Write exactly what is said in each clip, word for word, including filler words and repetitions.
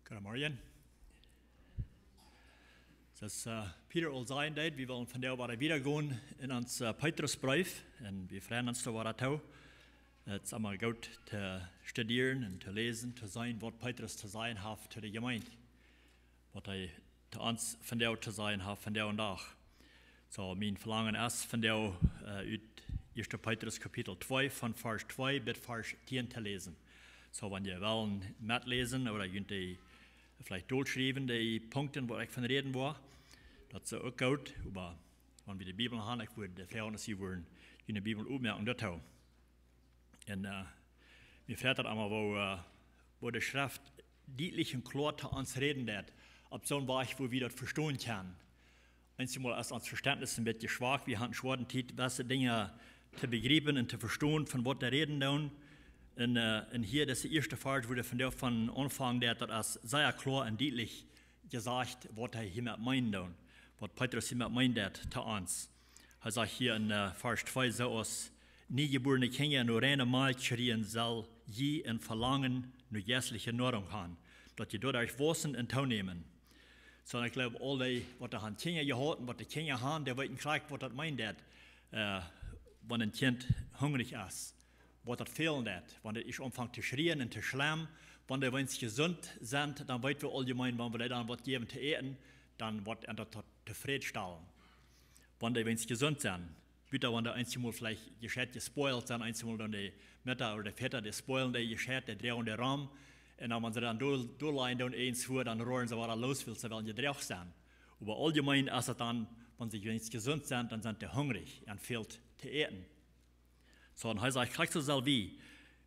Goodemorjen. Soo aus Peter aul säd, wie wellen vondoag wada wieda gonen en onsen Petrusbreef. Un wie freien ons doa wada too, et es emma goot to studieren un to läsen, to seenen waut Petrus to sajen haft to de Jemeent, waut hee to ons vondoag to sajen haft, vondoag dän Dach. Soo, mien Velangen es vondoag ut ieeschte Petrus Kapitel twee von Varsch twee bat Varsch tieen to läsen. Soo, wan jie wellen metläsen ooda junt veleicht dolschriewen, de Punkten waut ekj von räden woa, daut es uk goot, oba wan wie de Bibel han, ekj wudd de Froag es, jie wudden june Bibel opmoaken doatoo. Un mie freit daut emma, woo de Schreft dietlich un kloa to ons räden deit, opp soon Wajch wua wie daut vestonen kjennen. Eenjemol es ons Vestentnis een bät schwak, wie han ne schwoare Tiet, jewesse Dinja to bejriepen un to vestonen von waut dee räden doonen. Un hia, dise ieeschte Varsch, wua daut vondoag von aunfangen deit, daut es sea kloa un dietlich jesajcht, waut hee hia met meenen deit, waut Petrus hia met meenen deit to ons. Hee sajcht hia en Varsch twee: Soo aus niejebuarne Kjinja no reine Malkj schrieen, sell jie een Velangen no jeistliche Noarunk han, daut jie doaderch waussen un toonämen. Soo, un ekj jleew, aul dee waut doa han Kjinja jehaut un waut de Kjinja han, dee weeten krakjt waut daut meent, daut wan een Kjint hungrich es, waut daut fälen deit, wan daut ieescht aunfangt to schrieen un to schlemmen. Wan dee weens jesunt sent, dan weet wie auljemeen, wan wie dee dan waut jäwen to äten, dan woat an daut tofrädstalen, wan dee weens jesunt sent. Buta wan dee eenjemol veleicht jescheit jespoilt sent, eenjemol dan de Mutta ooda de Voda, dee spoilen dee jescheit, dee droagen dee rom. Un dan wan see dan doa, doa lajen doonen, eens hua, dan roaren see wada loos, wiels see wellen jedroagen sennen. Oba auljemeen es daut dan, wan see weens jesunt sent, dan sent dee hungrich un fält to äten. Soo, un hee sajcht, krakjt soo sell wie,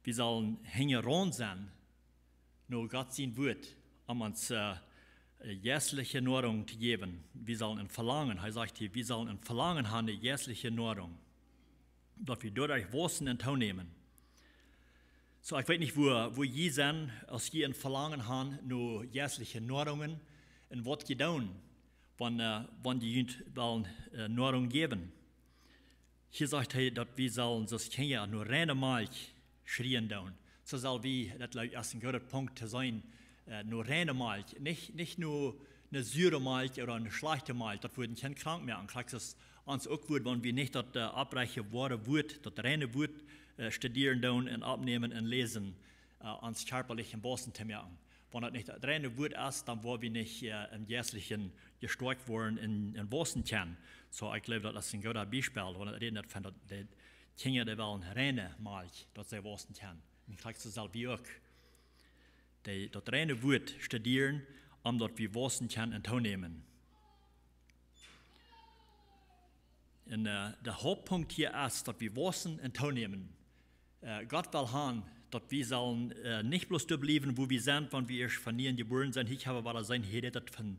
wie sellen hinjaraun sennen no Gott sien Wuat, om ons jeistliche Noarunk to jäwen. Wie sellen een Velangen, hee sajcht hia, wie sellen een Velangen han no jeistliche Noarunk, daut wie doaderch waussen un toonämen. Soo, ekj weet nich wua, wua jie sent, aus jie een Velangen han no jeistliche Noarunk, un waut jie doonen, wan, wan jie junt wellen Noarunk jäwen. Hia sajcht hee, daut wie sellen soo aus Kjinja no reine Malkj schrieen doonen. Soo sell wie, daut jleew ekj es een grootet Punkt to seenen, no reine Malkj, nich, nich no ne sure Malkj ooda ne schlajchte Malkj, daut wudd een Kjint krank moaken. Krakjt soo es ons uk wudd, wan wie nich daut opprechte woare Wuat, daut reine Wuat studieren doonen un oppnämen un läsen, ons kjarpalich waussen to moaken. Wan daut nich daut reine Wuat es, dan woa wie nich em Jeistlichen jestoakjt woaren un, un waussen kjennen. Soo, ekj jleew, daut es een goodet Biespel, wan daut räden deit von daut de Kjinja, dee wellen reine Malkj, daut see waussen kjennen. Un krakjt soo sell wie uk dee, daut reine Wuat studieren, om daut wie waussen kjennen un toonämen. Un de Hauptpunkt hia es, daut wie waussen un toonämen. Gott well han, daut wie sellen nich bloos doa bliewen, wua wie sent, wan wie ieescht von nieem jebuaren sent. Ekj hab wada jeseenen, hee rädt von,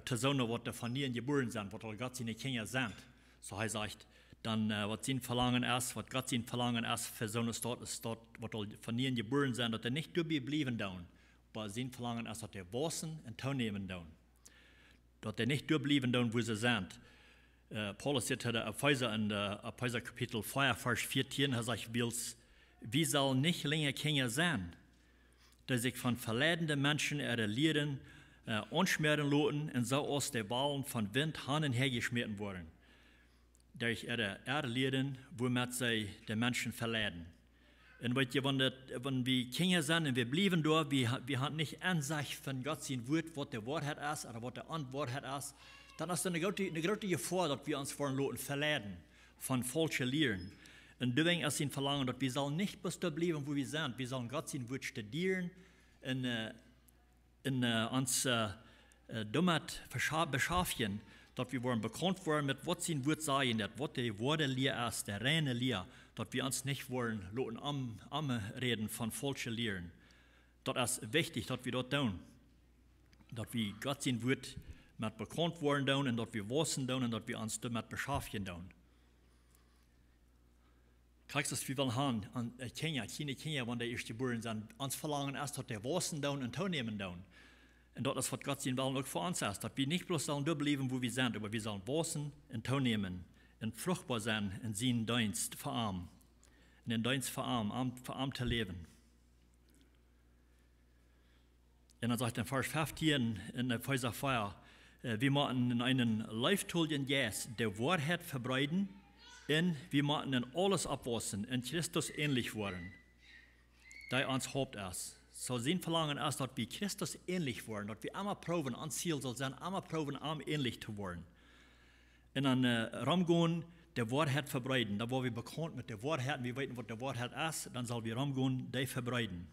to soone waut doa von nieem jebuaren sent, waut aul Gott siene Kjinja sent. Soo hee sajcht, dan, waut sien Velangen es, waut Gott sien Velangen es fa soone Staut, es daut, waut aul von nieem jebuaren sent, daut dee nich doabie bliewen doonen. Oba sien Velangen es, daut dee waussen un toonämen doonen, daut dee nich doa bliewen doonen, wua see sent. Paulus sajcht to de Efeesa en de Efeesa Kapitel vea, Varsch vieetieen, hee sajcht, wiels wie sellen nich lenja Kjinja sennen, dee sikj von veleidende Menschen äare Lieren aunschmäaren loten un soo aus de Walen vom Wint han un häa jeschmäten woaren derch äare Errlieren, wuamet see de Menschen veleiden. Un weet jie, wan daut, wan wie Kjinja sent un wie bliewen doa, wie, wie han nich Ensecht von Gott sien Wuat, waut de Woarheit es ooda waut de Onwoarheit es, dan es doa ne groote, ne groote Jefoa, daut wie ons woaren loten veleiden von faulsche Lieren. Un doawäajen es sien Velangen, daut wie sellen nich bloos doa bliewen, wua wie sent. Wie sellen Gott sien Wuat studieren un un ons doamet beschaftjen, daut wie woaren bekaunt woaren met waut sien Wuat sajen deit, waut de woare Lia es, de reine Lia, daut wie ons nich woaren loten aunräden von faulsche Lieren. Daut es wichtich, daut wie daut doonen, daut wie Gott sien Wuat met bekaunt woaren doonen un daut wie waussen doonen un daut wie ons doamet beschaftjen doonen. Krakjt soo aus wie wellen han, Kjinja, kjliene Kjinja, wan dee ieescht jebuaren sent, ons Velangen es, daut dee waussen doonen un toonämen doonen. Un daut es, waut Gott sien Wellen uk fa ons es, daut wie nich bloos sellen doa bliewen, wua wie sent, oba wie sellen waussen un toonämen un fruchtboa sennen en sienen Deenst fa am, en dän Deenst fa am, fa am to läwen. Un dan sajcht en Varsch feftieen en Efeesa vea, äh, wie motten en eenen leeftoljen Jeist de Woarheit vebreeden un wie motten en aules oppwaussen, en Christus änlich woaren, dee ons Haupt es. Soo sien Velangen es, daut wie Christus änlich woaren, daut wie emma proowen, ons Ziel saul sennen, emma proowen, am änlich to woaren. Un dan, äh, romgonen, de Woarheit vebreeden. Dan woa wie bekaunt met de Woarheit un wie weeten, waut de Woarheit es, dan sell wie romgonen, dee vebreeden.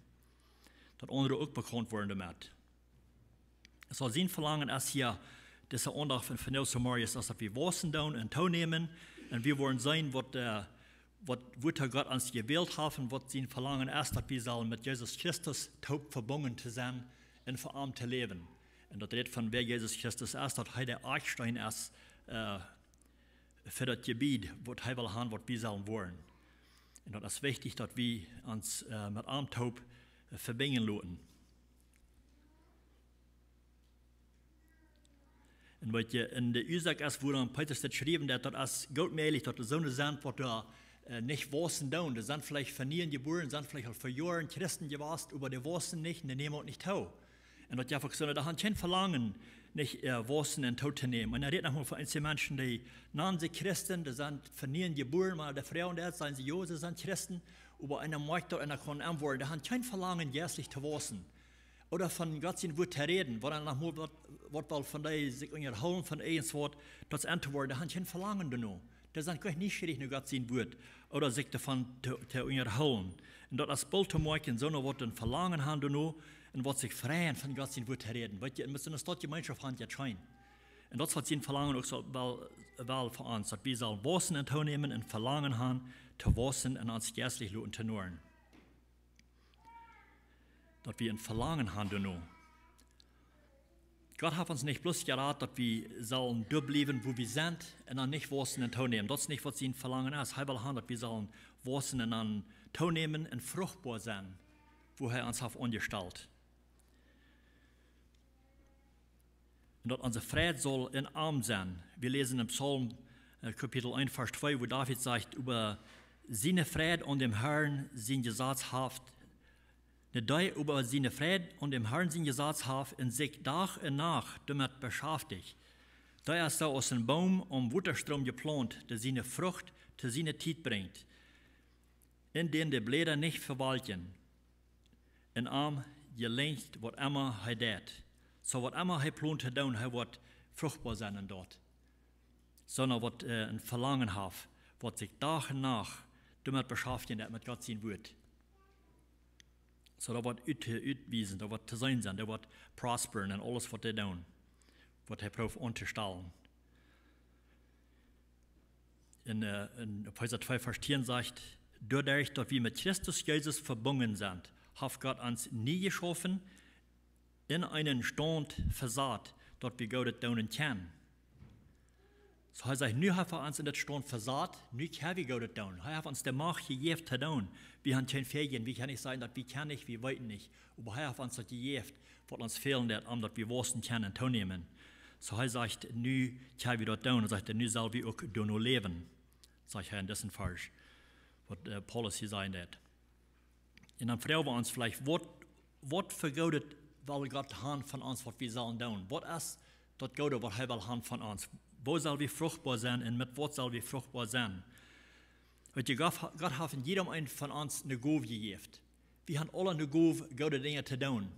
Daut aundre uk bekaunt woaren doamet. Soo sien Velangen es hia, dise Aundacht von Fenelso Marius, es daut wie waussen doonen un toonämen. Un wie woaren seenen, waut, äh, waut, wua Gott ons jewält haft un waut sien Velangen es, daut wie sellen met Jesus Christus toop vebungen to sennen un fa am to läwen. Un daut rät von wäa Jesus Christus es, daut hee de Akjsteen es, äh, fa daut Jebied, waut hee well haben, waut wie sellen woaren. Un daut es wichtich, daut wie ons, äh, met am toop, äh, vebinjen loten. Un weet jie, un de Uasoak es, wuarom Petrus dit schriewen deed, daut es goot mäajlich, daut doa soone sent, waut doa, äh, nich waussen doonen. Dee sent veleicht von nieen jebuaren, sent veleicht aul fa Joaren Christen jewast, oba dee waussen nich un dee nämen uk nich too. Un daut jeft uk soone, dee haben kjeen Velangen, nich, äh, waussen un tootonämen. Un hee rät noch mol von eenje Menschen, dee nanen sikj Christen, dee sent von nieen jebuaren, wan eena dee froagen deit, sajen see, jo, see sent Christen, oba eena moakjt daut, eena kaun arm woaren, dee haben kjeen Velangen, jeistlich to waussen. Ooda von Gott sien Wuat to räden, wua dan noch mol waut, waut woll von dee sikj unjahoolen von irjentwaut, daut es aun to woaren, dee haben kjeen Velangen doano. Dee sent goanich nieschierich no Gott sien Wuat, ooda sikj doavon to, to unjahoolen. Un daut es boolt to moakjen, soone waut een Velangen haben doano un waut sikj freien von Gott sien Wuat to räden. Weet jie, un met soone Staut Jemeenschoft haben, jeit scheen. Un daut es waut sien Velangen uk soo well, well fa ons, daut wie sellen waussen un toonämen un Velangen haben, to waussen un ons jeistlich loten to noaren. Daut wie een Velangen haben doano. Gott haft ons nich bloos jerat, daut wie sellen doa bliewen, wua wie sent, un dan nich waussen un toonämen. Daut es nich, waut sien Velangen es. Hee well haben, daut wie sellen waussen un dan toonämen un fruchtboa sennen, wua hee ons haft aunjestalt. Un daut onse Fräd saul en am sennen. Wie läsen en Psalm, äh, Kapitel eent, Varsch twee, wua David sajcht, äwa siene Fräd aun däm Herrn sien Jesaz haft, ne, dee äwa siene Fräd aun däm Herrn sien Jesaz haft un sikj Dach un Nacht doamet beschäftigt, dee es soo aus een Boom aum Wotastroom jeplaunt, dee siene Frucht to siene Tiet brinjt, un dän de Bläda nich vewalkjen. Un am jelinjt waut emma hee deit. Soo waut emma hee plont to doonen, hee woat fruchtboa sennen en daut. Soone waut, äh, een Velangen haft, waut sikj Dach un Nacht doamet beschäftigen deit met Gott sien Wuat. Soo daut woat ut, utwiesen, daut woat to seenen sennen, daut woat prosperen en aules waut hee deit, waut hee prooft auntostalen. En, äh, en Efeesa twee Varsch tieen sajcht, doaderch daut wie met Christus Jesus vebungen sent, haft Gott ons nie jeschaufen, en eenen Staunt vesat, daut wie Goodet doonen kjennen. Soo hee sajcht, nu haft hee ons en daut Staunt vesat, nu kjenn wie Goodet doonen. Hee haft ons de Macht jejäft to doonen. Wie haben kjeen Fäajen, wie kjennen nich sajen, daut wie kjennen nich, wie weeten nich. Oba hee haft ons daut jejäft, waut ons fälen deit, om daut wie waussen kjennen un toonämen. Soo hee sajcht, nu kjenn wie daut doonen. Un sajcht hee, nu sell wie uk doano läwen, sajcht hee en disen Varsch, waut, äh, Paulus hia sajen deit. Un dan froagen wie ons veleicht, waut, waut fa Goodet well Gott haben von ons, waut wie sellen doonen? Waut es daut Goode, waut hee well haben von ons? Woo sell wie fruchtboa sennen un met waut sell wie fruchtboa sennen? Weet jie, Gott, Gott haft en jiedem eenen von ons ne Gow jejäft. Wie haben aule ne Gow, goode Dinja to doonen.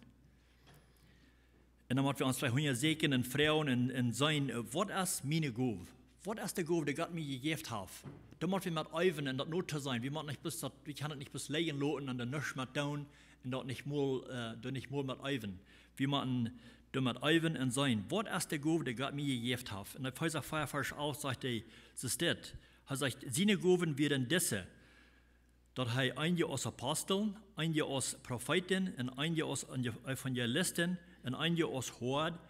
Un dan motten wie ons veleicht unjasäkjen un froagen un, un seenen, äh, waut es miene Gow? Waut es de Gow, dee Gott mie jejäft haft? Dan motten wie met äwen un daut notoseenen. Wie motten nich bloos daut, wie kjennen daut nich bloos lijen loten un doa nuscht met doonen un daut nich mol, äh, doa nich mol met äwen. Wie motten doamet äwen un seenen, waut es de Gow, dee Gott mie jejäft haft? En Efeesa vea Varsch alf sajcht hee, soo steit, hee sajcht, siene Gowen wieren dise, daut hee eenje aus Aposteln, eenje aus Profeeten un eenje aus Evange-, Evangelisten un eenje aus Hoad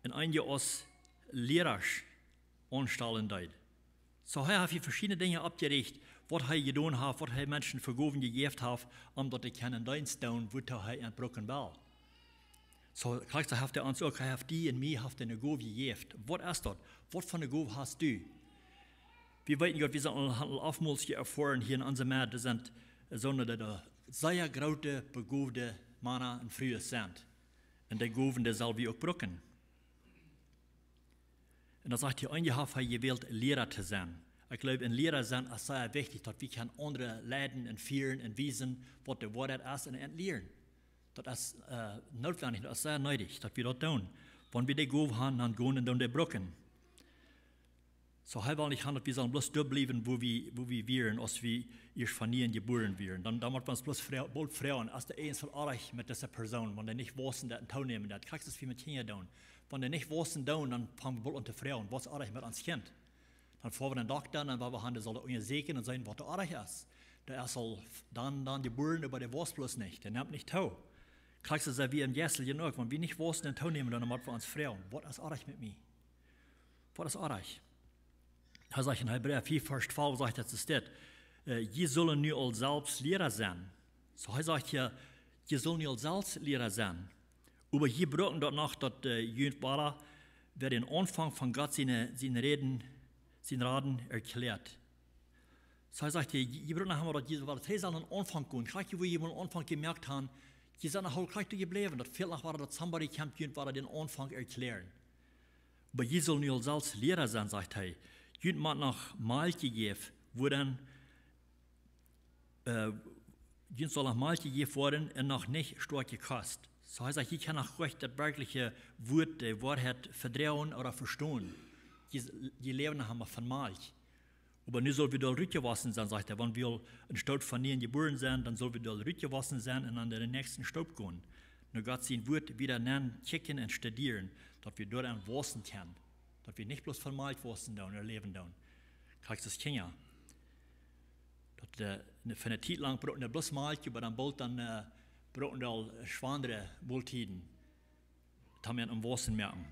un eenje aus Liera aunstalen deed. Soo hee haft hia veschiedne Dinja oppjericht, waut hee jedonen haft, waut hee Menschen fa Gowen jejäft haft, om daut dee kjennen Deenst doonen, wuatoo hee an brucken well. Soo, krakjt soo haft hee ons uk, hee haft die un mie haft hee ne Gow jejäft. Waut es daut? Waut fa ne Gow hast du? Wie weeten, Gott, wie sent aul, haben aul oftmols jeerfoaren hia en onse Medd, doa sent, äh, soone, dee doa sea groote, begowde Mana un Frues sent. Un dee Gowen, dee sell wie uk brucken. Un dan sajcht hee, eenje haft hee jewält Liera to sennen. Ekj jleew, een Liera sennen es sea wichtich, daut wie kjennen aundre leiden un fieren un wiesen, waut de Woarheit es, un an lieren. Daut es, äh, nootwendich, daut es sea needich, daut wie daut doonen. Wan wie de Gow han, dan gonen un doonen dee brucken. Soo, hee well nich han, daut wie sellen bloos doa bliewen, wua wie, wua wie wieren, aus wie ieescht von nieem jebuaren wieren. Dan, dan mott wie ons bloos froa-, boolt froagen, es doa irjent waut oajch met dise Persoon, wan dee nich wausen deit un toonämen deit. Krakjt soo aus wie met Kjinja doonen. Wan dee nich wausen doonen, dan fang wie boolt aun to froagen, waut es oajch met ons Kjint? Dan foa wie no dän Dokta, dan woa wie han, dee saul daut unjasieekjen un seenen, waut doa oajch es. Dee es aul dan, dan jebuaren, oba dee waust bloos nich, dee nemt nich too. Krakjt soo sent wie em Jeistlichen uk, wan wie nich wausen un toonämen, dan mott wie ons froagen, waut es oajch met mie? Waut es oajch? Hee sajcht en Hebräa vea, Varsch twalf, sajcht daut, es dit: Äh, jie sellen nu aul selfst Liera sennen. Soo, hee sajcht hia, jie sellen nu aul selfst Liera sennen. Oba jie brucken daut noch, daut, äh, junt wada, wäa dän Aunfank von Gott siene, siene Räden, siene Raden erkjläat. Soo, hee sajcht hia, jie, jie brucken noch emol daut, jie wada trigj sellen aun dän Aunfank gonen. Krakjt wua jie aum Aunfank jemoakt han, jie sent noch aul krakjt doa jebläwen. Daut fält noch wada, daut somebody kjemt junt wada dän Aunfank erkjläaren. Oba jie sellen nu aul selfst Liera sennen, sajcht hee. Junt mott noch Malkj jejäft woaren, äh, junt saul noch Malkj jejäft woaren un noch nich stoakje Kost. Soo, hee sajcht, jie kjennen noch nich daut werkjliche Wuat, de Woarheit vedroagen ooda vestonen. Jie, jie läwen noch emol von Malkj. Oba nu sell wie doa rutjewossen sennen, sajcht hee, wan wie aul een Stoot von nieem jebuaren sent, dan sell wie doa rutjewossen sennen un aun dän näakjsten Stoot gonen. No Gott sien Wuat wada nenn kjikjen un studieren, daut wie doaraun wausen kjennen. Daut wie nich bloos von Malkj wausen doonen, ooda läwen doonen. Krakjt soo aus Kjinja. Daut, äh, ne, fa ne Tiet lang brucken dee bloos Malkj, oba dan boolt dan, äh, brucken dee aul, äh, schwoare Moltieden. Daut mott aum Wausen moaken.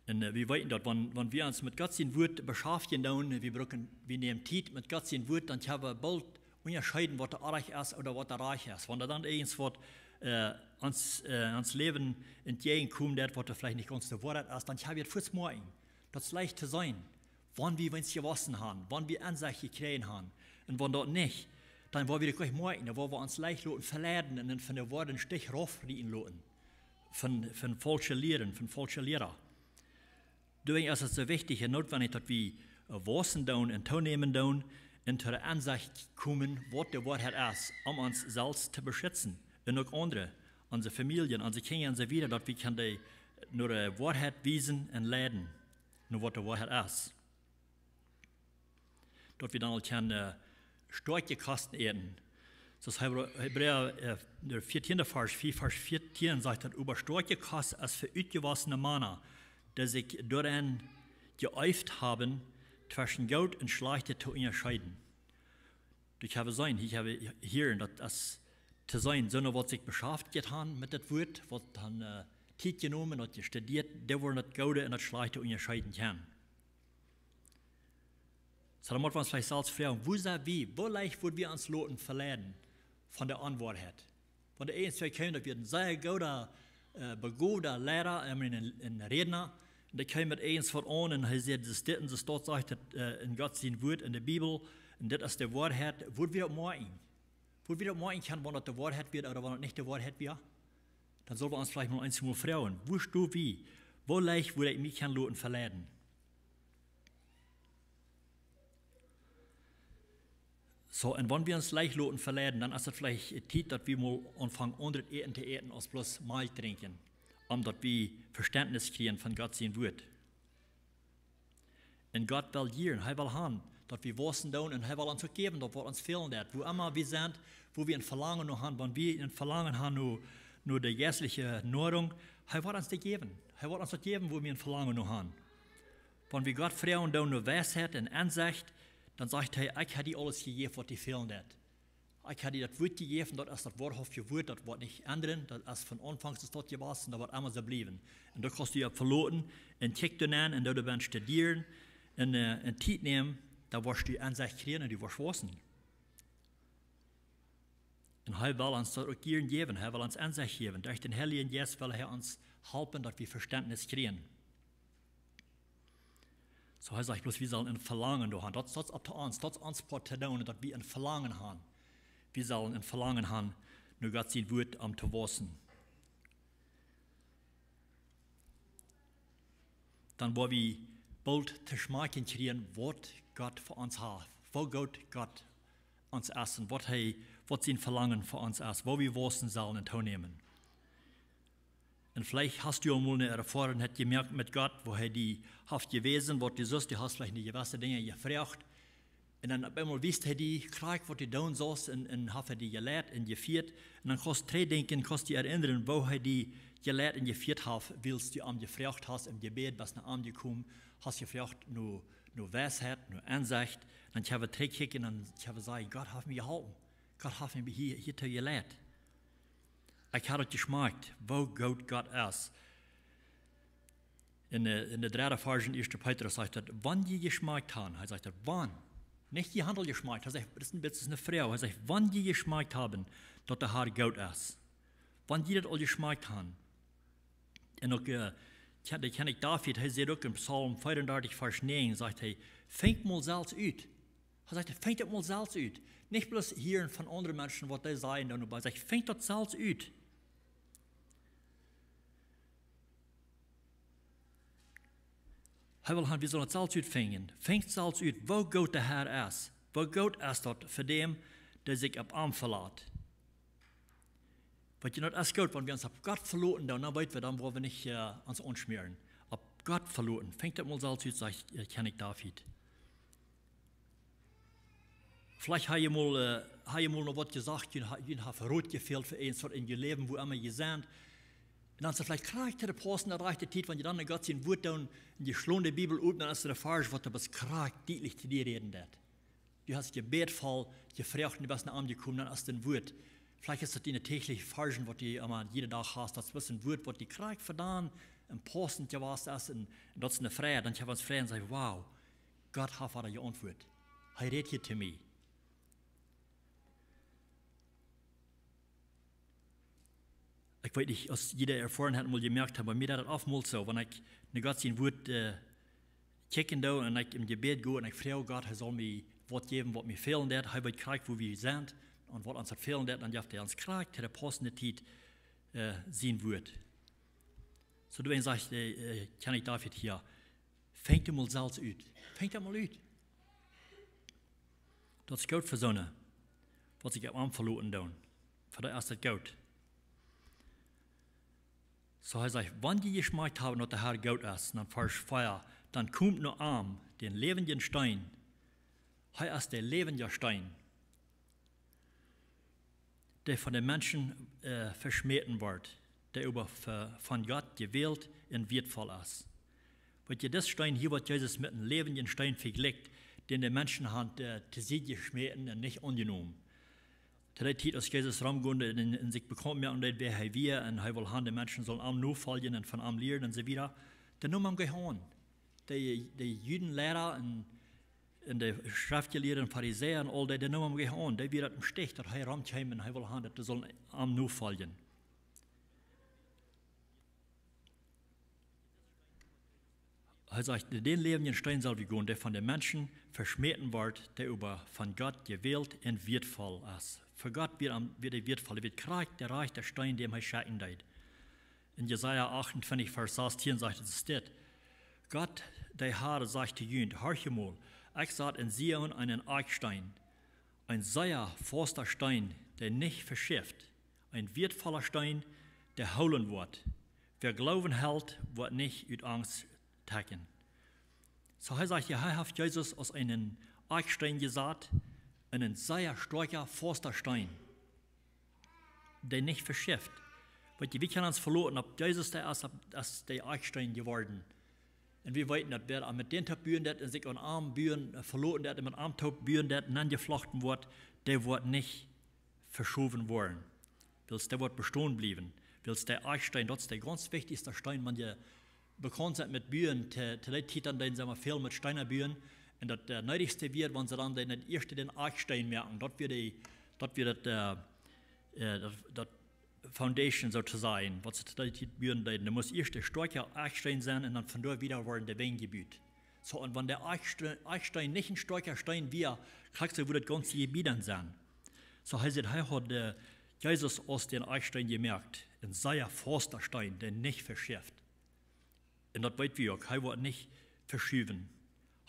Un, äh, wie weeten daut, wan, wan wie ons met Gott sien Wuat beschaftjen doonen, wie brucken, wie nämen Tiet met Gott sien Wuat, dan kjenn wie boolt unjascheeden, waut doa oajch es ooda waut doa rajcht es. Wan doa dan irjent waut, äh, ons, äh, ons Läwen entjäajen kjemt, daut waut veleicht nich gaunz de Woarheit es, dan kjenn wie daut fuaz moakjen. Daut es leicht to seenen, wan wie ons jewossen han, wan wie Ensecht jekjräajen han. Un wan daut nich, dan woa wie daut nich moakjen, dan woa wie ons leicht loten veleiden un dan von de Woarheit een Stich raufrieten loten. Von, von faulsche Lieren, von faulsche Liera. Doawäajen es et soo wichtich un nootwendich, daut wie, äh, wausen doonen un toonämen doonen un to de Ensecht komen, waut de Woarheit es, om ons selfst to beschitzen un uk aundre, onse Famielje, onse Kjinja un soo wieda, daut wie kjennen dee no de Woarheit wiesen un leiden, no waut de Woarheit es. Daut wie dan aul kjennen, äh, stoakje Kost äten. Soo aus Hebra-, Hebräa, äh, de vieetieende Varsch, vea Varsch vieetieen sajcht daut: Oba stoakje Kost es fa utjewossne Mana, dee sikj doaraun jeeeft haben, tweschen Goot un Schlajchtet to unjascheeden. Daut hab wie jeseenen, hia hab wie hia, daut es to seenen, soone waut sikj beschaftjet han met daut Wuat, waut dan, äh, Tiet jenomen, daut jestudieet, dee woaren daut Goode un daut Schlajchte unjascheeden kjennen. Soo, dan mott wie ons veleicht selfst froagen, woo sent wie, woo leicht woa wie ons loten veleiden von de Onwoarheit? Wan doa irjent wäa kjemt, daut wia een sea gooda, äh, begowda Liera, äh, een, een Rädna, un dee kjeem met irjent waut aun un hee säd, daut es dit un daut es daut, sajcht et, äh, en Gott sien Wuat, en de Bibel, un dit es de Woarheit, woa wie daut moakjen? Woa wie daut moakjen kjennen, wan daut de Woarheit wia ooda wan daut nich de Woarheit wia? Dan sell wie ons veleicht mol eemol froagen, woo sto wie, woo leicht woa ekj mie kjennen loten veleiden? Soo, un wan wie ons leicht loten veleiden, dan es et veleicht Tiet, daut wie mol aunfangen, aundret Äten to äten aus bloos Malkj drinkjen, om daut wie Vestentnis kjrieen von Gott sien Wuat. Un Gott well jieren, hee well han, daut wie wausen doonen, un hee well ons uk jäwen, daut waut ons fälen deit. Wua emma wie sent, wua wie een Velangen no han, wan wie een Velangen han no, no de jeistliche Noarunk, hee woat ons dee jäwen. Hee woat ons daut jäwen, wua wie een Velangen no han. Wan wie Gott froagen doonen no Weisheit un Ensecht, dan sajcht hee: Ekj hab die aules jejäft, waut die fälen deit. Ekj hab die daut Wuat jejäft, daut es daut woarhauftje Wuat, daut woat nich endren, daut es von Aunfank aun daut jewast, daut woat emma soo bliewen. Un doa kaust du die opp veloten, un kjikj doa nenn, un doa bie studieren, un, äh, un Tiet nämen, dan woascht du Ensecht kjrieen un du woascht wausen. Un hee well ons daut uk jieren jäwen, hee well ons Ensecht jäwen. Derch dän Heiljen Jeist well hee ons halpen, daut wie Vestentnis kjrieen. Soo, hee sajcht bloos, wie sellen een Velangen doa han. Daut, daut es opp to ons, daut es ons Poat to doonen, daut wie een Velangen han. wie sellen een Velangen haben, no Gott sien Wuat om to waussen. Dan woa wie boolt to schmakjen kjrieen, waut Gott fa ons haft, woo goot Gott ons es un waut hee, waut sien Velangen fa ons es, woo wie waussen sellen un toonämen. Un veleicht hast du aul mol eene Erfoarunk jemoakt met Gott, wua hee die haft jewäsen, waut du sust, du hast veleicht ne jewesse Dinja jefroacht. Un dan opp eemol wiest hee die krakjt, waut du doonen sust, un, un haft hee die jeleit un jefieet. Un dan kaust du trigj denkjen, kaust die erinnren, woo hee die jeleit un jefieet haft, wiels du am jefroacht hast, em Jebäd best no am jekomen, hast jefroacht no, no Weisheit, no Ensecht. Dan kjenn wie trigjkjikjen un dan kjenn wie sajen, Gott haft mie jeholpen. Gott haft mie hia, hia too jeleit. Ekj hab daut jeschmakjt, woo goot Gott es. En, äh, en de dredde Varsch en Ieeschte Petrus sajcht daut, wan jie jeschmakjt haben, hee sajcht daut, wan, nich jie haben jeschmakjt, hee sajcht, daut es een bät eene Froag, hee sajcht, wan jie jeschmakjt haben, daut de Herr goot es. Wan jie daut aul jeschmakjt haben. Un uk, äh, Kjen-, de Kjennich David, hee sajcht uk en Psalm veeaundartich, Varsch näajen, sajcht hee, finjt mol selfst ut. Hee sajcht, finjt daut mol selfst ut. Nich bloos hieren von aundre Menschen, waut dee sajen, dan oba sajcht, finjt daut selfst ut. Hee well haben, wie sellen daut selfst utfinjen. Finjt selfst ut, woo goot de Herr es. Woo goot es daut fa dän, dee sikj opp am velat. Weetst, daut es goot, wan wie ons opp Gott veloten, dan, dan weeten wie, dan woa wie nich, äh, ons aunschmäaren. Opp Gott veloten. Finjt daut mol selfst ut, sajcht, äh, Kjennich David. Veleicht hab jie mol, äh, hab jie mol noch waut jesajcht, jie ha-, jie haben Rot jefält fa eent, waut en jun Läwen, wua emma jie sent. Un dan es et veleicht krakjt de paussende rajchte Tiet, wan jie dan no Gott sien Wuat doonen, un jie schlonen de Bibel op, dan es doa een Varsch, waut doa bloos krakjt dietlich to die räden deit. Du hast jebät voll, jefroacht, du best no am jekomen, dan es et een Wuat. Veleicht es daut diene däachliche Varschen, waut du emma jieda Dach hast, daut es een Wuat, waut die krakjt fa dan un paussend jewast es, un, un daut es eene Freid, dan kjenn wie ons freien un sajen, wow, Gott haft wada jeauntwuat. Hee rät hia to mie. Ekj weet nich, aus jie de Erfoarunk haben mol jemoakt haben, bie mie deit daut oftmols soo, wan ekj no Gott sien Wuat, äh, kjikjen doo un ekj em Jebäd go un ekj froag Gott, hee saul mie waut jäwen, waut mie fälen deit, hee weet krakjt, wua wie sent un waut ons daut fälen deit, dan jeft hee ons krakjt to de paussende Tiet, äh, sien Wuat. Soo, doawäajen sajcht, äh, äh, Kjennich David hia, finjt daut mol selfst ut. Finjt daut mol ut. Daut es goot fa soone, waut sikj opp am veloten doonen. Fa dee es daut goot. Soo hee sajcht, wan jie jeschmakjt haben, daut de Herr goot es, dan Varsch vea, dan komt no am, dän läwendjen Steen. Hee es de läwendje Steen, dee von de Menschen, äh, veschmäten woat, dee oba ve-, von Gott jewält un wieetvoll es. Weetst, dis Steen hia woat Jesus met een läwendjen Steen vejlikjt, dän de Menschen haben, äh, to Sied jeschmäten un nich aunjenomen. To dee Tiet, aus Jesus romgonen un, un sikj bekaunt moaken deed, wäa hee wia, un hee wull haben, de Menschen sullen am nofoljen un von am lieren un soo wieda, dee neemen am goanich aun. De, de Judenliera un, un de Schreftjelieede un Farisäa un aul dee, dee neemen am goanich aun. Dee wieren daut em Stich, daut hee romkjeem un hee wull haben, daut dee sullen am nofoljen. Hee sajcht, dän läwendjen Steen sell wie gonen, dee von de Menschen veschmäten woat, dee oba von Gott jewält un wieetvoll es. Fa Gott wia am, wia dee wieetvoll, wia krakjt de rajchte Steen, dän hee schekjen deed. En Jesaja achtuntwintich, Varsch sastieen sajcht et dit: Gott, de Herr, sajcht to junt: Horcht mol, ekj sat en Zion eenen Akjsteen, een sea fausta Steen, dee nich veschift, een wieetvolla Steen, dee hoolen woat. Wäa Gloowen helt, woat nich ut Angst tekjen. Soo hee sajcht, jo, hee haft Jesus aus eenen Akjsteen jesat, un een sea stoakja, fausta Steen, dee nich veschift. Weetst, wie kjennen ons veloten opp Jesus, dee es, es de Akjsteen jeworden. Un wie weeten, daut wäa met dän toop buen deit un sikj aun am buen, äh, veloten deit un met am toop buen deit un aunjeflochten woat, dee woat nich veschowen woaren. Wiels dee woat bestonen bliewen. Wiels de Akjsteen, daut es de gaunz wichtichste Steen, wan jie bekaunt sent met buen, to, to dee Tiet dan deeden see mau väl met Steena buen. Un daut, äh, needichste wia, wan see dan dän, daut ieeschte dän Akjsteen moaken. Daut wia de, daut wia daut, äh, äh, daut, daut foundation, soo to sajen, waut see to dee Tiet buen deeden. Doa must ieescht de stoakja Akjsteen sennen un dan von doa wieda worden de Wenj jebut. Soo, un wan de Akjsteen, Akjsteen nich een stoakja Steen wia, krakjt soo wudd daut gaunze Jebied dan sennen. Soo hee sajcht, hee haud, äh, Jesus aus dän Akjsteen jemoakt. Een sea fasta Steen, dee nich veschieeft. Un daut weet wie uk, hee woat nich veschuwen.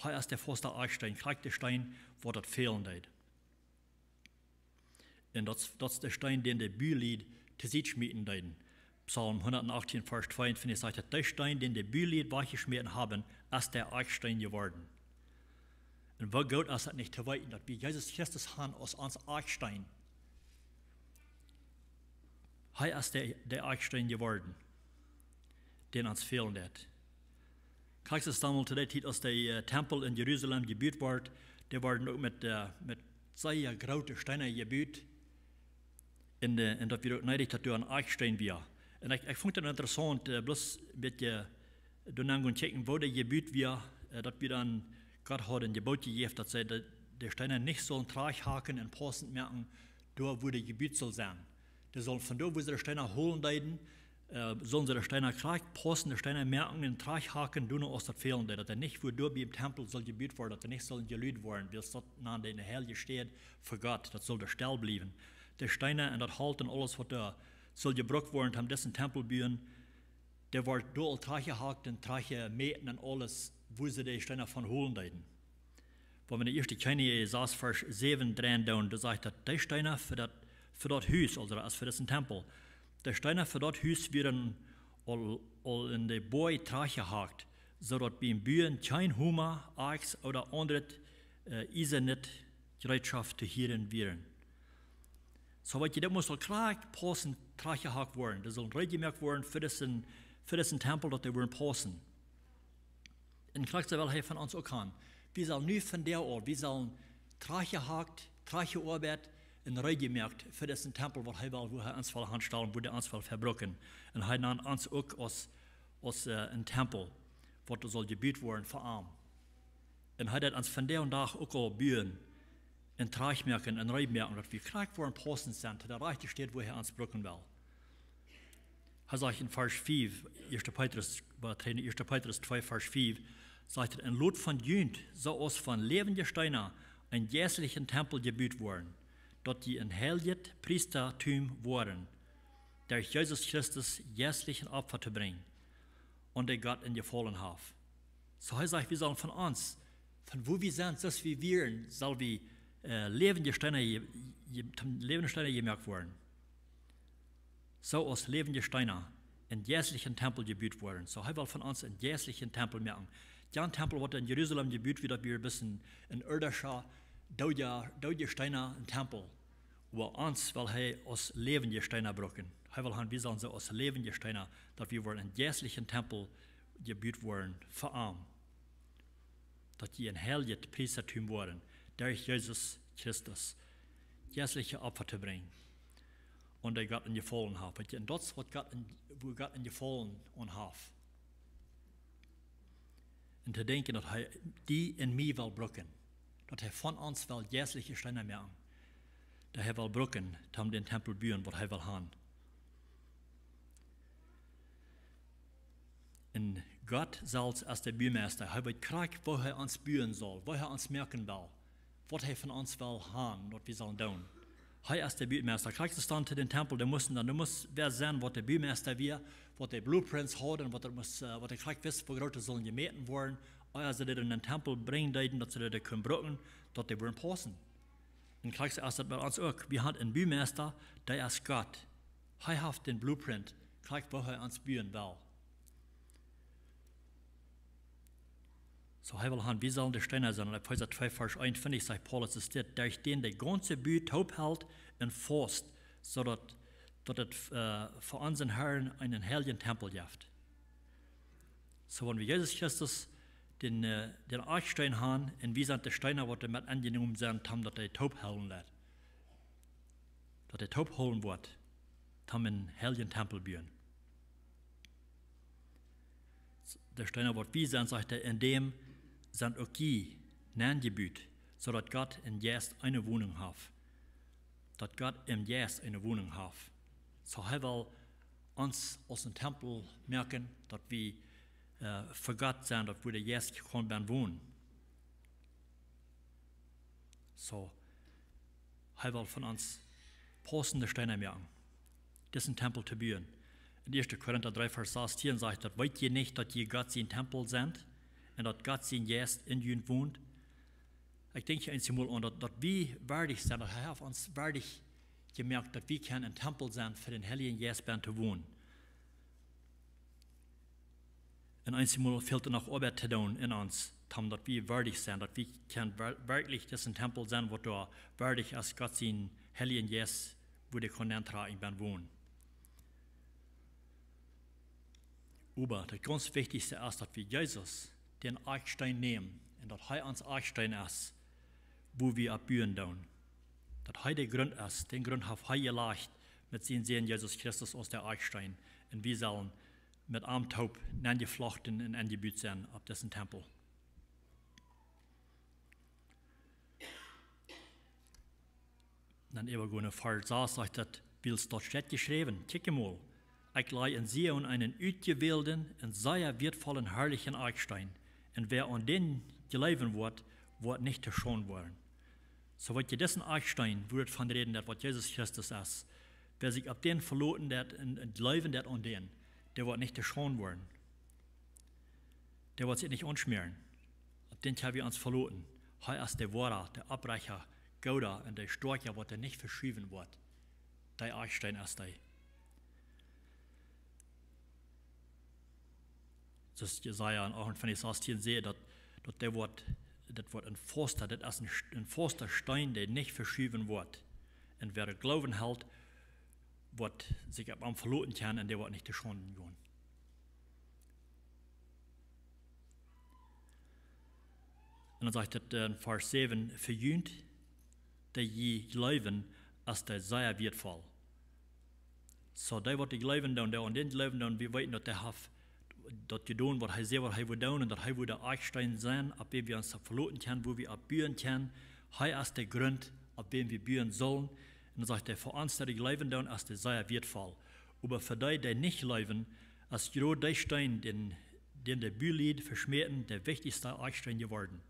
Hee es de fasta Akjsteen, krakjt de Steen, waut daut fälen deed. Un daut, daut es de Steen, dän de Bulied to Sied schmieten deeden. Psalm hundat achtieen, Varsch tweeunfeftich sajcht daut, de Steen, dän de Bulied wajchjeschmäten haben, es de Akjsteen jeworden. Un woo goot es daut nich to weeten, daut wie Jesus Christus haben aus ons Akjsteen. Hee es de, de Akjsteen jeworden, dän ons fälen deed. Krakjt soo aus daut to dee Tiet, aus de, äh, Tempel en Jerusalem jebut wort, dee worden uk met, äh, met sea groote Steena jebut. Un, äh, un daut wia uk needich, daut doa een Akjsteen wia. Un ekj, ekj funk daut interessaunt, äh, bloos een bät, äh, doa no gonen kjikjen, woo dee jebut wia, äh, daut wia dan, Gott haud een Jeboot jejäft, daut see de, de Steena nich sullen trajchthaken un paussent moaken, doa wua dee jebut sull sennen. Dee sullen von doa, wua see de Steena holen deeden, äh, sullen see de Steena krakjt paussent, de Steena moaken un trajchthaken, doa no aus daut fälen deed, daut dee nich wua doa biem Tempel sull jebut woaren, daut dee nich sullen jelud woaren, wiels daut no de heilje Städ fa Gott, daut sull doa stell bliewen. De Steena un daut Holt un aules, waut doa sull jebrukt woaren, om disen Tempel buen, dee wort doa aul trajchtjehakt un trajchtjemäten un aules, wua see de Steena von holen deeden. Wan wie de ieeschte Kjennichs sas, Varsch säwen dreien doonen, doa sajcht daut, de Steena fa daut, fa daut Hus, aulsoo daut es fa disen Tempel, de Steena fa daut Hus wieren aul, aul en de Boaj trajchtjehakt, soo daut biem Buen kjeen Homa, Akjs ooda aundret, äh, Iesanet Jereetschoft to hieren wieren. Soo, weet jie, daut must aul krakjt paussent trajchtjehakt woaren. Daut sull reed jemoakt woaren fa disen, fa disen Tempel, daut dee wudden paussen. Un krakjt soo well hee von ons uk haben. Wie sellen nu von doa aul, wie sellen trajchtjehakt, trajchtjeoabeit un reed jemoakt fa disen Tempel, waut hee well, wua hee ons well hanstalen, wua hee ons well vebruken. Un hee nant ons uk aus, aus, äh, een Tempel, waut doa sull jebut woaren fa am. Un hee deed ons vondoag dän Dach uk aul buen un trajchtmoaken un reed moaken, daut wie krakjt woaren paussent sennen to de rajchte Städ, wua hee ons bruken well. Hee sajcht en Varsch fief, ieeschte Petrus, waut hee en ieeschte Petrus twee, Varsch fief, sajcht hee, un lot von junt, soo aus von läwendje Steena, een jeistlichen Tempel jebut woaren, daut jie een heiljet Priestatum woaren, derch Jesus Christus jeistlichen Opfa to brinjen, aun dee Gott een Jefaulen haft. Soo hee sajcht, wie sellen von ons, von wua wie sent, soo aus wie wieren, sell wie, äh, läwendje Steena je-, je-, toom läwendje Steena jemoakt woaren. Soo aus läwendje Steena een jeistlichen Tempel jebut woaren. Soo hee well von ons een jeistlichen Tempel moaken. Dee Tempel, waut en Jerusalem jebut wort, daut wia bloos een, een irdischa, doodja, doodje Steena, een Tempel. Oba ons well hee aus läwendje Steena bruken. Hee well haben, wie sellen soo aus läwendje Steena, daut wie woaren een jeistlichen Tempel jebut woaren fa am. Daut jie een heiljet Priestatum woaren, derch Jesus Christus jeistliche Opfa to brinjen, aun dee Gott een Jefaulen haft. Weet jie, un daut es waut Gott een, wua Gott een Jefaulen aun haft. Un to denkjen, daut hee die un mie well bruken. Daut hee von ons well jeistliche Steena moaken. Daut hee well bruken, toom dän Tempel buen, waut hee well haben. Un Gott selfst es de Bumeista. Hee weet krakjt, woo hee ons buen saul, woo hee ons moaken well, waut hee von ons well haben, waut wie sellen doonen. Hee es de Bumeista. Krakjt soo aus dän Tempel, dee musten dan, doa must wäa sennen, waut de Bumeista wia, waut de Blueprints haud, waut hee must, äh, waut hee krakjt wist, woo groot dee sullen jemäten woaren. Ea see dee en dän Tempel brinjen deeden, daut see dee kunnen bruken, daut dee wudden paussen. Un krakjt soo es daut bie ons uk. Wie haben een Bumeista, dee es Gott. Hee haft dän Blueprint, krakjt woo hee ons buen well. Soo hee well haben, wie sellen de Steena sennen. En Efeesa twee, Varsch eenunfeftich sajcht Paulus, es dit, derch dän de gaunze Bua toop helt un faust, soo daut, daut et, äh, fa onsen Herrn eenen heiljen Tempel jeft. Soo, wan wie Jesus Christus dän, äh, dän Akjsteen haben, un wie sent de Steena, waut doa met enjenomen sent, toom daut dee toop hoolen lat. Daut dee toop hoolen woat, toom een heiljen Tempel buen. De Steena, waut wie sent, sajcht hee, en däm sent uk jie nenjebut, soo daut Gott em Jeist eene Wonunk haft. Daut Gott em Jeist eene Wonunk haft. Soo hee well ons aus een Tempel moaken, daut wie, äh, fa Gott sent, daut wua de Jeist kaun benn wonen. Soo, hee well von ons pausende Steena moaken, disen Tempel to buen. En 1. Korinta 3, Varsch 16 sajcht daut: "Weet jie nich, daut jie Gott sien Tempel sent un daut Gott sien Jeist en junt wont?" Ekj denkj hia eemol aun daut, daut wie wieedich sent, daut hee haft ons wieedich jemoakt, daut wie kjennen een Tempel sennen fa dän Heiljen Jeist bennen to wonen. Un eemol fält et noch Oabeit to doonen en ons, toom daut wie wieedich sent, daut wie kjennen wer-, werkjlich disen Tempel sennen, waut doa wieedich es, Gott sien Heiljen Jeist, wua dee kaun nentrajen bennen wonen. Oba daut gaunz Wichtichste es, daut wie Jesus, dän Akjsteen, nämen un daut hee ons Akjsteen es, wua wie opp buen doonen. Daut hee de Grunt es, dän Grunt haft hee jelajcht met sienen Sän Jesus Christus aus dän Akjsteen. Un wie sellen met am toop nenjeflochten un enjebut sennen opp disen Tempel. Dan äwa gonen Varsch 6 sajcht daut: "Wiels daut steit jeschräwen: Kjikj emol, ekj laj en Zion eenen utjewälden un sea wieetvollen harlichen Akjsteen, un wäa aun dän jleewen woat, woat nich to Schaund woaren." Soo woat je disen Akjsteen, wua et von räden daut, waut Jesus Christus es, wäa sikj opp dän veloten deit un, un jleewen deit aun dän, dee woat nich to Schaund woaren. Dee woat sikj nich aunschmäaren. Opp dän kjenn wie ons veloten. Hee es de woara, de opprecha, gooda un de stoakja, waut doa nich veschuwen woat. Dee Akjsteen es dee. Soo aus Jesaja 28, 16 sajcht, daut, daut dee woat, daut woat een fausta, daut es een St-, een fausta Steen, dee nich veschuwen woat. Un wäa Gloowen haft, woat sikj opp am veloten kjennen un dee woat nich to Schaund gonen. Un dan sajcht et en Varsch 7: "Fa junt, dee jie jleewen, es dee sea wieetvoll." Soo, dee waut dee jleewen doonen, dee aun dän jleewen doonen, wie weeten, daut dee haft daut jedonen, waut hee säd, waut hee wudd doonen, un daut hee wudd de Akjsteen sennen, opp wäm wie ons veloten kjennen, wua wie opp buen kjennen. Hee es de Grunt, opp wäm wie buen sellen. Un dan sajcht hee: "Fa ons, dee jleewen doonen, es dee sea wieetvoll. Oba fa dee, dee nich jleewen, es jrod dee Steen, dän, dän de Bulied veschmäten, de wichtichsta Akjsteen jeworden."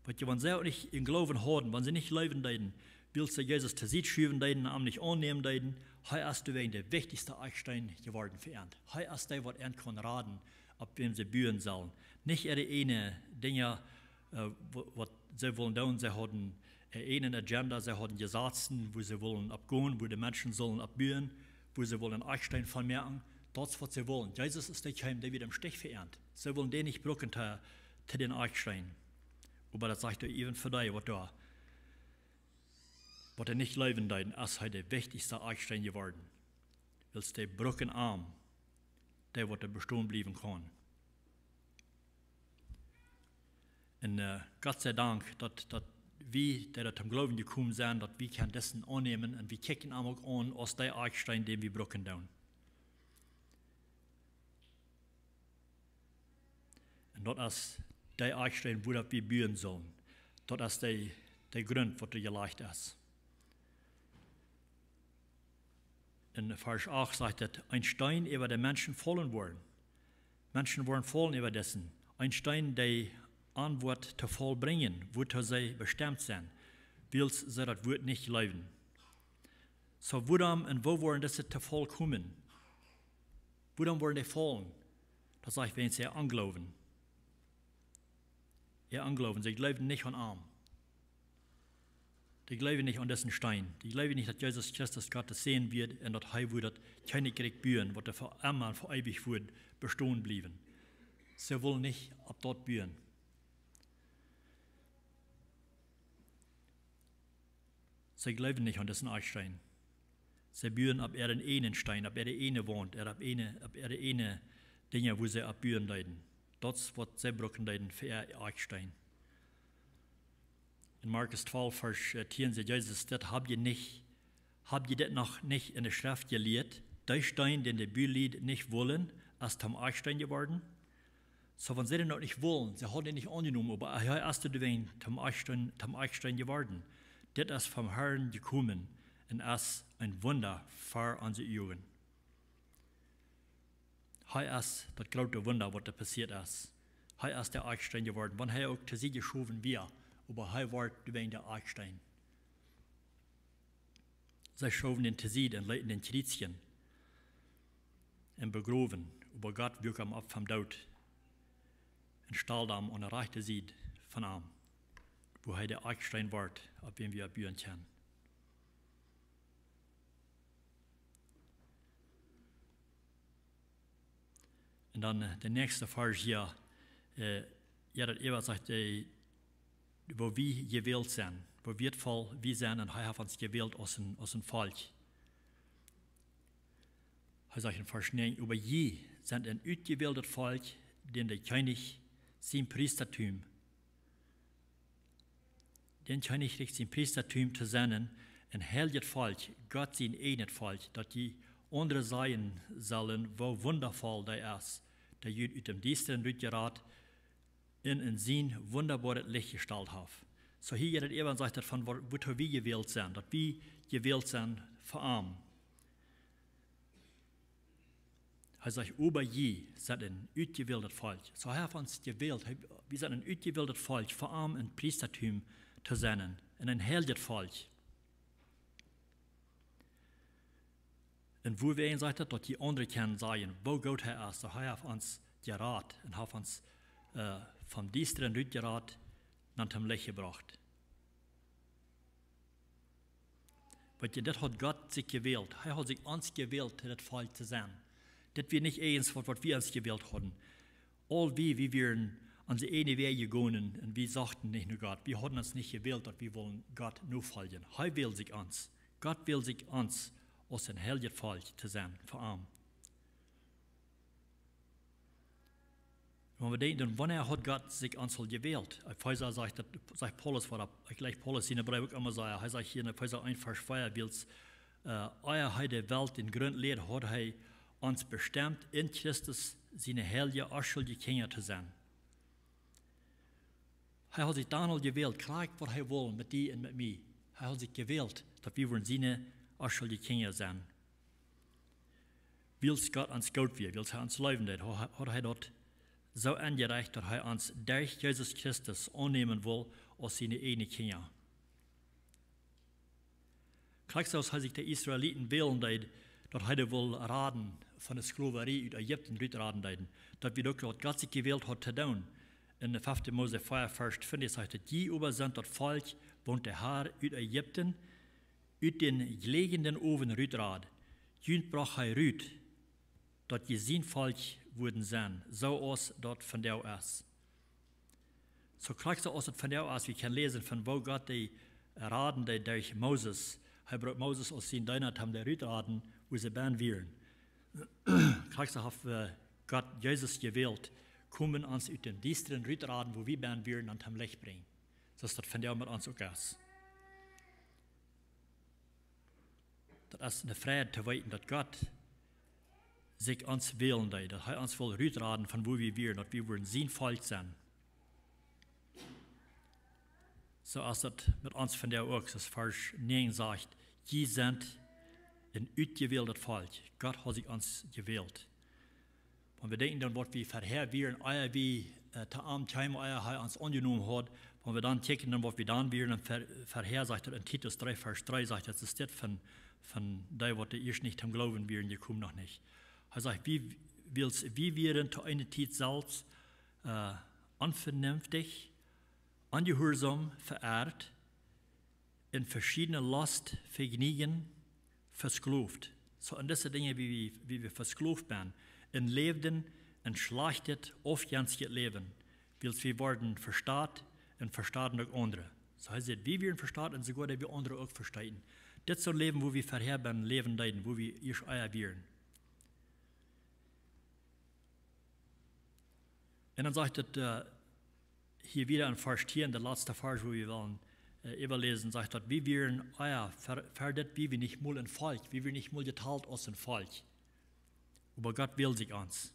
Weetst, wan see uk nich een Gloowen hauden, wan see nich jleewen deeden, wiels see Jesus to Sied schuwen deeden un am nich aunnämen deeden, hee es doawäajen de wichtichsta Akjsteen jeworden fa an. Hee es dee, waut an kaun raden, opp wäm see buen sellen. Nich äare ieejne Dinja, äh, wa-, waut see wullen doonen. See hauden äare ieejne Agenda, see hauden Jesazen, wua see wullen opp gonen, wua de Menschen sullen opp buen, wua see wullen een Akjsteen von moaken. Daut es, waut see wullen. Jesus es dee kjeem, dee wia em Stich fa an. See wullen dän nich brucken to, to dän Akjsteen. Oba daut sajcht hee äwen fa dee, waut doa, waut dee nich jleewen deeden, es hee de wichtichsta Akjsteen jeworden. Wiels dee brucken am, dee waut doa bestonen bliewen kaun. Un, äh, Gott sei Dank, daut, daut wie, dee doa toom Gloowen jekomen sent, daut wie kjennen disen aunnämen un wie kjikjen am uk aun aus dee Akjsteen, dän wie brucken doonen. Un daut es dee Akjsteen, wua daut wie buen sellen. Daut es dee, dee Grunt, waut doa jelajcht es. En Varsch 8 sajcht et: "Een Steen, äwa dän Menschen faulen woaren." Menschen woaren faulen äwa disen. "Een Steen, dee an woat to Faul brinjen, wuatoo see bestemt sent, wiels see daut Wuat nich jleewen." Soo, wuarom un woo woaren dise to Faul komen? Wuarom woaren dee faulen? Daut sajcht wäajen äa Ongloowen. Äa Ongloowen, see jleewden nich aun am. Dee jleewden nich aun disen Steen. Dee jleewden nich, daut Jesus Christus Gott sien Sän wia un daut hee wudd daut Kjennichrikj buen, waut doa fa emma un fa eewich wudd bestonen bliewen. See wullen nich opp daut buen. See jleewden nich aun disen Akjsteen. See buen opp äaren ieejnen Steen, opp äare ieejne Waunt, opp ieejne, opp äare ieejne Dinja, wua see opp buen deeden. Daut es, waut see brucken deeden fa äa Akjsteen. En Markus 12, Varsch, äh, 10 sajcht Jesus: "Dit hab jie nich, hab jie dit noch nich en de Schreft jelieet? Dee Steen, dän de Bulied nich wullen, es toom Akjsteen jeworden." Soo, wan see dän noch nich wullen, see hauden dän nich aunjenomen, oba hee es doawäajen toom Akjsteen, toom Akjsteen jeworden. "Dit es vom Herrn jekomen un es een Wunda ver onse Uagen." Hee es daut groote Wunda, waut doa passieet es. Hee es de Akjsteen jeworden, wan hee uk to Sied jeschowen wia, oba hee wort doawäajen de Akjsteen. See schowen dän to Sied un leeten dän kjriezjen un begrowen. Oba Gott wuak am opp vom Doot un stald am aun de rajchte Sied von am, wua hee de Akjsteen wort, opp wäm wie opp buen kjennen. Un dan, äh, de näakjste Varsch hia, äh, jo, daut äwa sajcht, äh, woo wie jewält sent, woo wieetvoll wie sent, un hee haft ons jewält aus een, aus een Volkj. Hee sajcht en Varsch näajen: "Oba jie sent een utjewältet Volkj, dän de Kjennich sien Priestatum, dän Kjennichrikj sien Priestatum to sennen, een heiljet Volkj, Gott sien eejnet Volkj, daut jie aundre sajen sellen, woo wundavoll dee es, dee junt ut däm Diestren rutjerat un en sien wundaboaret Licht jestalt haft." Soo hia jeit daut äwa un sajcht daut von woo-, wuatoo wie jewält sent, daut wie jewält sent fa am. Hee sajcht: "Oba jie sent een utjewältet Volkj." Soo hee haft ons jewält. Hee, wie sent een utjewältet Volkj, fa am een Priestatum to sennen, un een heiljet Volkj. Un wuawäajen sajcht daut, daut jie aundre kjennen sajen, woo goot hee es, daut hee haft ons jerat un haft ons, äh, vom Diestren rutjerat, no däm Licht jebrocht. Weetst, daut haud Gott sikj jewält. Hee haud sikj ons jewält, daut Volkj to sennen. Daut wia nich irjent waut, waut wie ons jewält hauden. Aul wie, wie wieren onse eejne Wäaj jegonen un wie sochten nich no Gott. Wie hauden ons nich jewält, daut wie wullen Gott nofoljen. Hee wäld sikj ons. Gott wäld sikj ons, aus een heiljet Volkj to sennen fa am. Wan wie denkjen, dan, wanea haud Gott sikj ons aul jewält? Efeesa sajcht daut, sajcht Paulus, waut ekj jlikj Paulus siene Breew uk emma saj. Hee sajcht hia en Efeesa eent Varsch vea: "Wiels, äh, ea hee de Welt dän Grunt läd, haud hee ons bestemt, en Christus siene heilje, onschuldje Kjinja to sennen." Hee haud sikj dan aul jewält, krakjt waut hee wull met die un met mie. Hee haud sikj jewält, daut wie wudden siene onschuldje Kjinja sennen. Wiels Gott ons goot wia, wiels hee ons leewen deed, ha-, haud hee daut soo enjerecht, daut hee ons derch Jesus Christus aunnämen wull aus siene eejne Kjinja. Krakjt soo aus hee sikj de Israeliten wälen deed, daut hee dee wull raden von de Skloverie ut Ägipten, rutraden deed. Daut wia uk waut Gott sikj jewält haud to doonen. En de fefte Mose vea Varsch twintich sajcht et: "Jie oba sent daut Volkj, waut de Har ut Ägipten, ut dän jläajenden Owen rutrad. Junt brocht hee rut, daut jie sien Volkj wudden sennen, soo aus daut vondoag es." Soo krakjt soo aus daut vondoag es, wie kjennen läsen von woo Gott dee raden deed derch Moses. Hee brukt Moses aus sien Deena, toom dee rutraden, wua see bennen wieren. Krakjt soo haft, äh, Gott Jesus jewält, komen ons ut däm Diestren rutraden, wua wie bennen wieren, no däm Licht brinjen. Soo es daut vondoag met ons uk es. Daut es eene Freid to weeten, daut Gott sikj ons wälen deed, daut hee ons wull rutraden von wua wie wieren, daut wie wudden sien Volkj sennen. Soo es daut met ons vondoag uk, soo aus Varsch näajen sajcht: "Jie sent een utjewältet Volkj." Gott haud sikj ons jewält. Wan wie denkjen, dan waut wie verhäa wieren, ea wie, äh, to am kjeemen, ea hee ons aunjenomen haud, wan wie dan kjikjen, dan waut wie dan wieren, un ver-, verhäa sajcht daut en Titus dree Varsch dree, sajcht daut, es dit von, von dee, waut ieescht nich toom Gloowen wieren jekomen, noch nich. Hee sajcht, wie, wiels wie wieren to eene Tiet selfst, äh, onvenenftich, onjehuarsom, veirrt, en veschiedne Lostvegnügen vesklowt. Soo en dise Dinja, wua wie, wua wie vesklowt sent, un läwden een schlajchtet, aufjenstjet Läwen, wiels wie worden vestat un vestaden uk aundre. Soo hee sajcht, wie wieren vestat un soogoa daut wie aundre uk vesteeden. Dit es soon Läwen, wua wie verhäa bennen läwen deeden, wua wie ieescht ea wieren. Un dan sajcht et, äh, hia wada en Varsch tieen, de latste Varsch, wua wie wellen, äh, äwaläsen, sajcht daut, wie wieren, ah jo, ver-, ver dit wia wie nich mol een Volkj, wie wieren nich mol jetalt aus een Volkj. Oba Gott wäld sikj ons.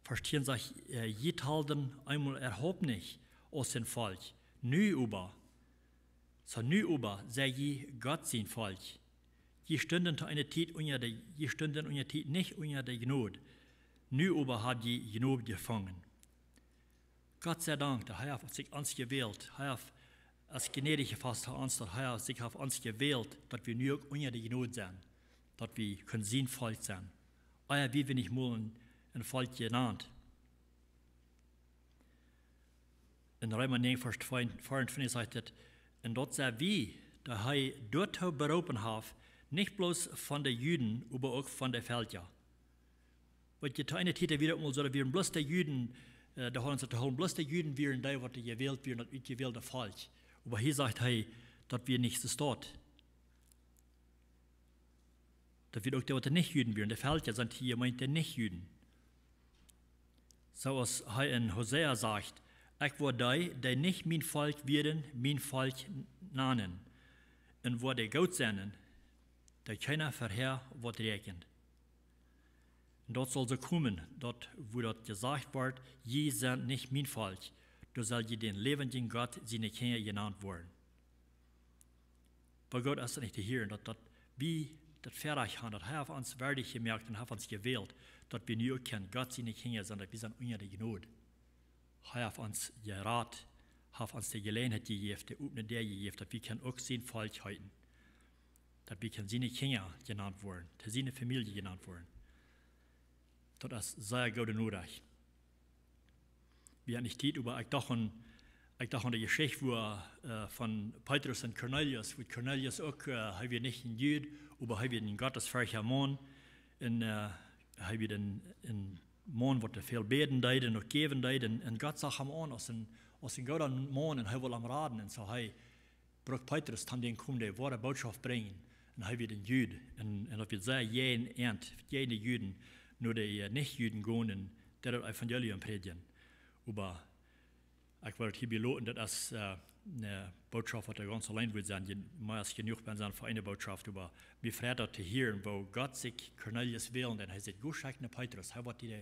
Varsch tieen sajcht, äh, jie talden eemol äwahaupt nich aus een Volkj. Nu oba, soo nu oba sie jie Gott sien Volkj. Jie stunden to eene Tiet unja de, jie stunden unja Tiet nich unja de Jnod. Nu oba hab jie Jnod jefungen. Gott sie Dank, daut hee haft sikj ons jewält. Hee haft, es gnädich jewast to ons, daut hee sikj haft ons jewält, daut wie nu uk unja de Jnod sent, daut wie kjennen sien Volkj sennen. Ea wia wie nich mol een, een Volkj jenant. En Reema näajen, Varsch twee, veeauntwintich sajcht et: "Un daut sent wie, dee hee doatoo beroopen haft, nich bloos von de Juden, oba uk von de Velkja." Waut je to eene Tiet wia, daut mol soo, daut wieren bloos de Juden, äh, dee hauden sikj to hoolen, bloos de Juden wieren dee, waut jewält wieren, daut utjewälde Volkj. Oba hia sajcht hee, daut wia nich soo. Daut wia uk dee, waut nich Juden wieren. De Velkja sent hia jemeent, de nich Juden. Soo aus hee en Hosea sajcht: "Ekj woa dee, dee nich mien Volkj wieren, mien Volkj nanen. Un woa dee goot sennen, dee kjeena verhäa woat räakjnen." Un daut saul soo komen, daut, wua daut jesajcht woat: "Jie sent nich mien Volkj, doa sell jie dän läwendjen Gott siene Kjinja jenant woaren." Woo goot es daut nich to hieren, daut, daut wie daut Väarajcht haben, daut hee haft ons wieedich jemoakt un haft ons jewält, daut wie nu uk kjennen Gott siene Kjinja sennen, daut wie sent unja de Jnod. Hee haft ons jerat, haft ons de Jeläajenheit jejäft, de opne Däa jejäft, daut wie kjennen uk sien Volkj heeten. Daut wie kjennen siene Kjinja jenant woaren, to siene Famielje jenant woaren. Daut es sea goode Norecht. Wie haben nich Tiet, oba ekj docht aun, ekj docht aun de Jeschicht, wua, äh, von Petrus un Kornelius, wua Kornelius uk, äh, hee wia nich een Jud, oba hee wia een gottesferchtja Maun. Un, äh, hee wia een, een Maun, waut väl bäden deed un uk jäwen deed. Un, un Gott sach am aun aus een, aus een gooda Maun un hee wull am raden. Un soo hee brukt Petrus, dän dee kjeem de woare Bootschoft brinjen. Un hee wia een Jud. Un, un daut wia sea jäajen, jäajen de Juden, no de, äh, nich Juden gonen, dee daut Evangelium prädjen. Oba ekj well et hia bie loten, daut es, äh, eene Bootschoft, waut doa gaunz auleen wudd sennen, je mea aus jenuach bie sennen fa eene Bootschoft. Oba mie freit daut to hieren, woo Gott sikj Kornelius wält, un hee sajcht: "Go schekj no Petrus, hee woat die de,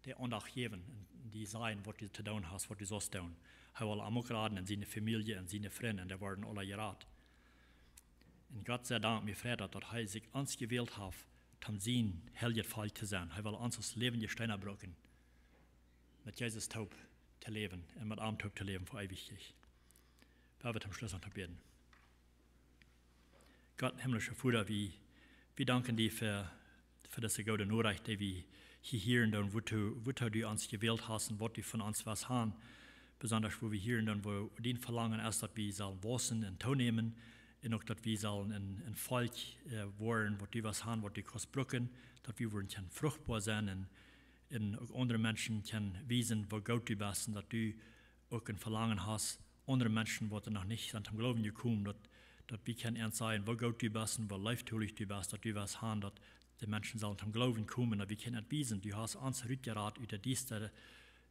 de Aundacht jäwen un die sajen, waut du to doonen hast, waut du saust doonen." Hee wull am uk raden un siene Famielje un siene Frind, un dee worden aula jerat. Un Gott sie Dank, mie freit daut, daut hee sikj ons jewält haft, om sien heiljet Volkj to sennen. Hee well ons aus läwendje Steena brucken, met Jesus toop to läwen un met am toop to läwen fa eewich. Lot ons toom Schluss noch bäden. Gott, himmlischa Voda, wie, wie danken die fa, fa dise goode Norecht, dee wie hia hieren doonen, wuatoo, wuatoo du ons jewält hast un waut du von ons west haben. Besonda wua wie hieren doonen, wua dien Velangen es, daut wie sellen wausen un toonämen. Un uk daut wie sellen een, een Volkj, äh, woaren, waut du west haben, waut du kaust brucken, daut wie woaren kjennen fruchtboa sennen un, un uk aundre Menschen kjennen wiesen, woo goot du best un daut du uk een Velangen hast, aundre Menschen, waut doa noch nich sent toom Gloowen jekomen, daut, daut wie kjennen an sajen, woo goot du best un woo leeftolich du best, daut du west haben, daut de Menschen sellen toom Gloowen komen, daut wie kjennen an wiesen, du hast ons rutjerat ut de Diesta-,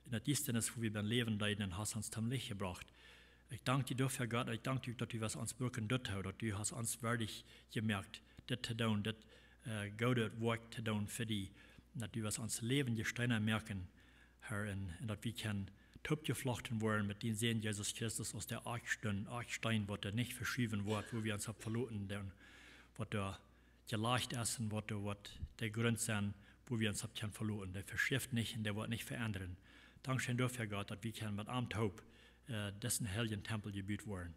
en de Diestanis, wua wie bie läwen deeden, un hast ons toom Licht jebrocht. Ekj dank die doafäa, Gott, ekj dank die, daut du west ons brucken doatoo, daut du hast ons wieedich jemoakt, dit to doonen, dit, äh, goode Woakj to doonen fa die, daut du west ons läwendje Steena moaken, Herr, un, un daut wie kjennen toopjeflochten woaren met dienen Sän Jesus Christus aus de Akjsteen, Akjsteen, waut doa nich veschuwen woat, wua wie ons opp veloten doonen, waut doa jelajcht es un waut doa woat de Grunt sennen, wua wie ons opp kjennen veloten. Dee veschuft nich un dee woat nich veendren. Dankscheen doafäa, Gott, daut wie kjennen met am toop, äh, disen heiljen Tempel jebut woaren.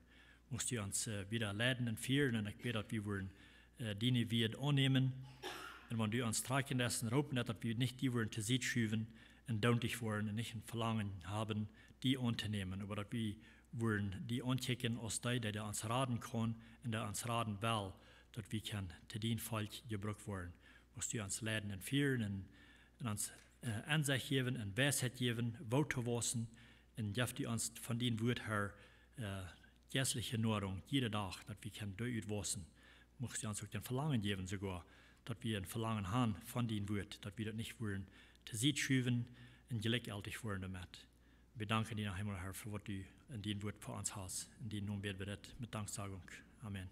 Muchst du ons, äh, wieda leiden un fieren, un ekj bäd, daut wie woaren, äh, diene Wieed aunnämen. Un wan du ons trakjen deist un roopen deist, daut wie nich die woaren to Sied schuwen un doont woaren un nich een Velangen haben, die auntonämen, oba daut wie woaren die aunkjikjen aus dee, dee ons raden kaun un dee ons raden well, daut wie kjennen to dien Volkj jebrukt woaren. Muchst du ons leiden un fieren un, un ons, äh, Ensecht jäwen un Weisheit jäwen, woo to wausen, un jeff du ons von dien Wuat, Herr, äh, jeistliche Noarunk jieda Dach, daut wie kjennen doaderch wausen. Muchst du ons uk daut Velangen jäwen, soogoa, daut wie een Velangen haben von dien Wuat, daut wie daut nich woaren to Sied schuwen un jlikjjeltich woaren doamet. Wie danken die noch eemol, Herr, fa waut du en dien Wuat fa ons hast. En dienen Nomen bäd wie dit met Danksagung. Amen.